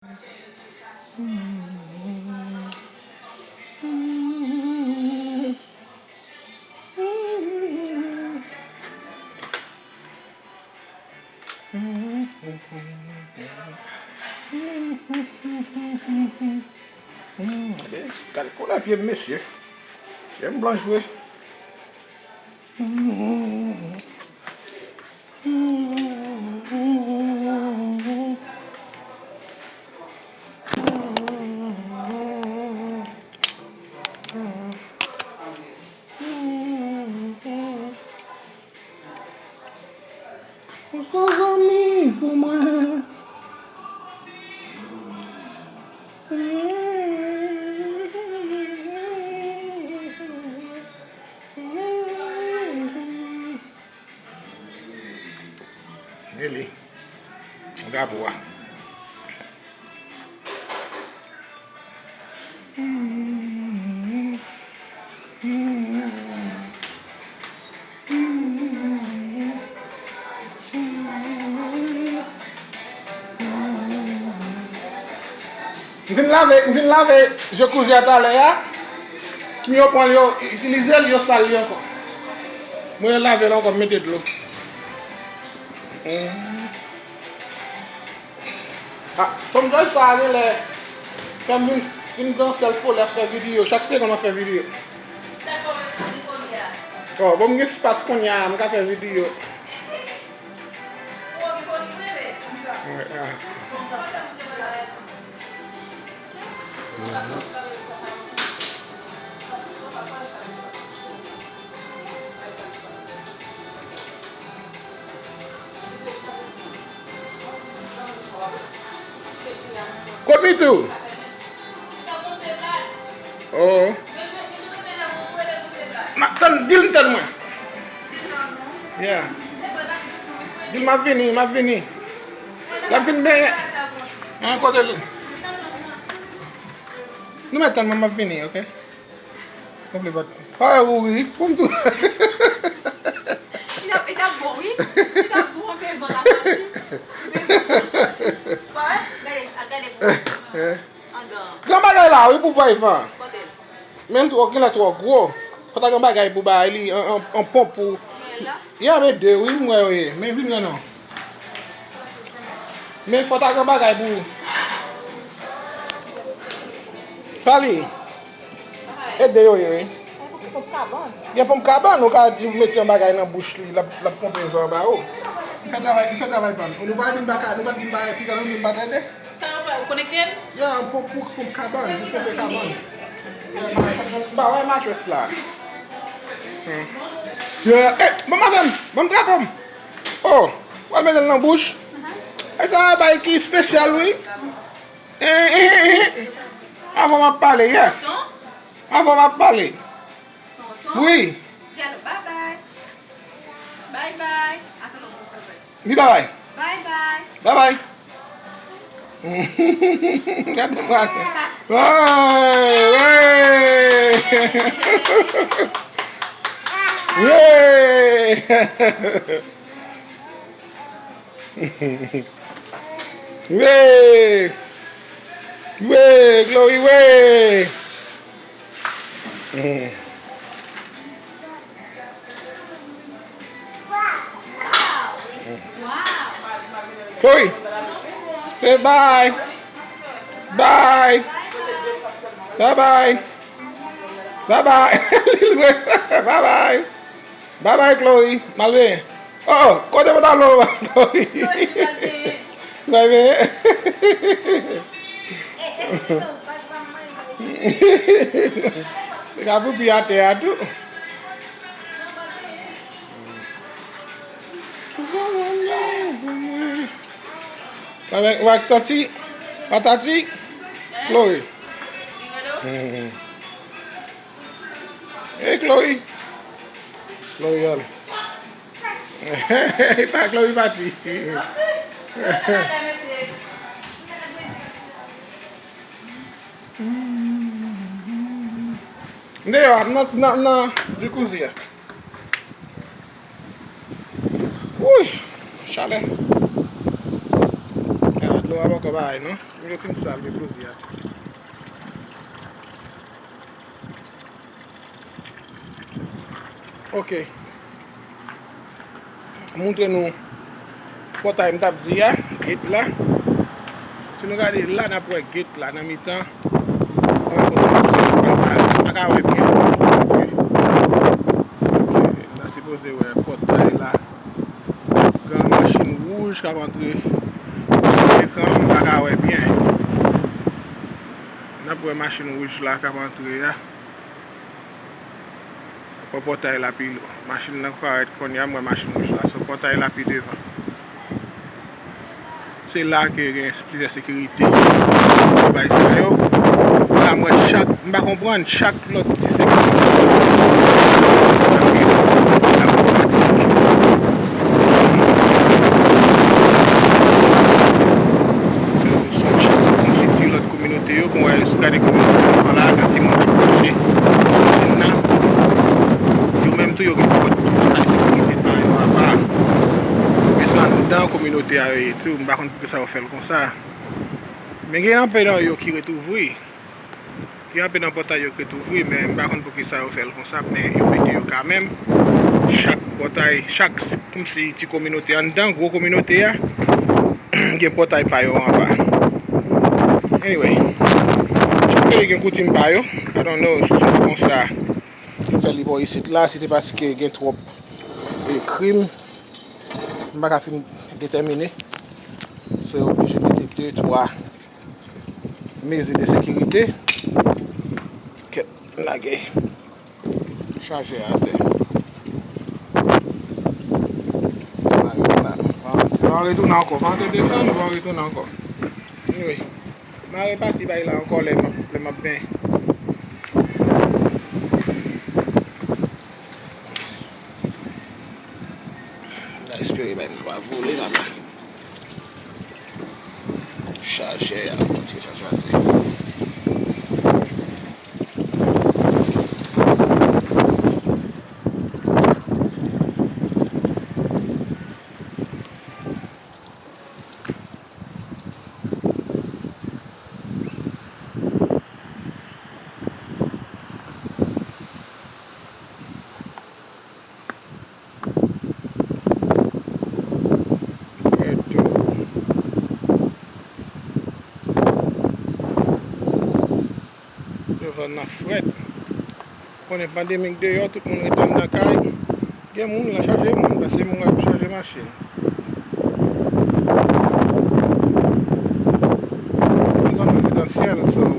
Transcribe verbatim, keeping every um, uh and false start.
Gade koulè pye m, mesye. Pye m blanch vre. Ou se zanmi pou mwen. Li li. Drapo a. M vin lave, m vin lave jacuzzi a talè a. Yo pran l, yo itilize l, yo sal li ankò. Mwen lave l ankò, m mete dlo. Hmm. Ah, Tom Joy sa a genlè fè m vin, vin gen sèl folè fè videyo. Chak segonn mwen fè videyo. Oh, bon, m gen espas kounye a, m ka fè videyo. Kote Mitou? Oh. Ma, tann, di l tann mwen. Yeah. Di l m ap vini, m ap vini. L ap vin benyen. An, kote l? Nou mèt tann mwen, m ap vini, oke? Konpli vòt. Pa wè ou ri, pou m tou. Li t ap, li t ap bon, wi. Li t ap bon anpil, bon, la pati. Men bon, bon, soti. Pa wè? Gade, al gade bon. Andan. Gran bagay la, wi, pou bay van. Kote l? Men l twò, genlè twò gwo. Fò ta gen bagay pou bay li, an, an, an ponp pou. Genlè la? Ya, men de, wi, m wè yo ye. Men vin wè non. Men fò ta gen bagay pou ou. Pale. E de yo ye, wi. Gen ponp kabann, ou ka di mete yon bagay nan bouch li, l ap, l ap ponpe van ba ou. Li fè travay, li fè travay pa m. Nou pa vin ba ka, nou pa vin ba piga, nou vin ba tande. Sa yo fè, ou konekte l? Ya, pou, pou, pou kabann, pou ponpe kabann. Ya, ba, ba, wè matres la. Hmm. Ya, eh, ban m avè m, ban m drapo m. Oh, w al mete l nan bouch. E sa bay ki espesyal, wi. Eh, eh, eh, eh. Avan m ap pale, yes. Avan m ap pale. Wi. Di alo, bye bye. Bye bye. Di bye bye. Bye bye. Bye bye. Gade mwen. Wey, wey. Wey. Wey. Wey, Chloe, wey. Chloe, say bye. Bye. Bye bye. Bye bye. Bye bye. Bye bye, Chloe. M al benyen. Oh, oh, kote pantalon ou a, Chloe? Chloe, m al benyen. M al benyen. Li ka pipi atè a tou. Ou ak tanti, patati, Chloe. Hey, Chloe. Chloe, ale. Pa Chloe pati. M deyò a, nan, nan, nan jacuzzi a. Wouy, chalè. Gade dlo Pa poko bagay non. M yo fin salve plozi a. Ok. Montre nou pòtay m t ap di a, gate la. Si nou gade la, n ap wè gate la nan mitan. Pa ka wè byen. Ok. La sipoze wè pòtay la. Gen machin wouj k ap antre. Ekran m pa ka wè byen. N ap wè machin wouj la k ap antre a. Bò pòtay la pi, machin nan parèt kounye a, m wè machin wouj la. So pòtay la pi devan. Se la ke gen plizyè sekirite. Bay sa yo. La m wè chak, m pa konprann, chak lòt ti seksyon. Kòmsi ti lòt kominote yo, bon, wè, si w gade kominote sa devan la, gen timoun k ap mache. Sina, yo menm tou, yo gen pwòp bagay sekirite pa yo apa. Men se anndan kominote a yo ye tou, m pa konn poukisa yo fè l konsa. Men gen anpe nan yo ki ret ouvri. Gen anpe nan pòtay yo ki ret ouvri, men m pa konn poukisa yo fè l konsa, men yo mete yo kanmenm. Chak pòtay, chak s-, kòmsi ti kominote anndan, gwo kominote a, gen pòtay pa yo anba. Anyway, chak peyi gen koutim pa yo. I don't know si se konsa yo fè li bò isit la, si se paske gen twòp, e, krim, m pa ka fin detèmine. So, yo oblije mete de, twa mezi de sekirite. Kèt, lage chajè a atè. N a retounen ankò. Pandan te desann, nou va retounen ankò. Anyway, m a repati bay la ankò lè m ap, lè m ap benyen. M ta espere bay nou pa vole laba. Chajè a, kote chajè a te ye? Yo vann nan frèt. Konnen pandemik deyò, tout moun ret anndan kay. Gen moun la chaje moun, paske moun ap chaje machin. Se yon zòn rezidansyèl, so,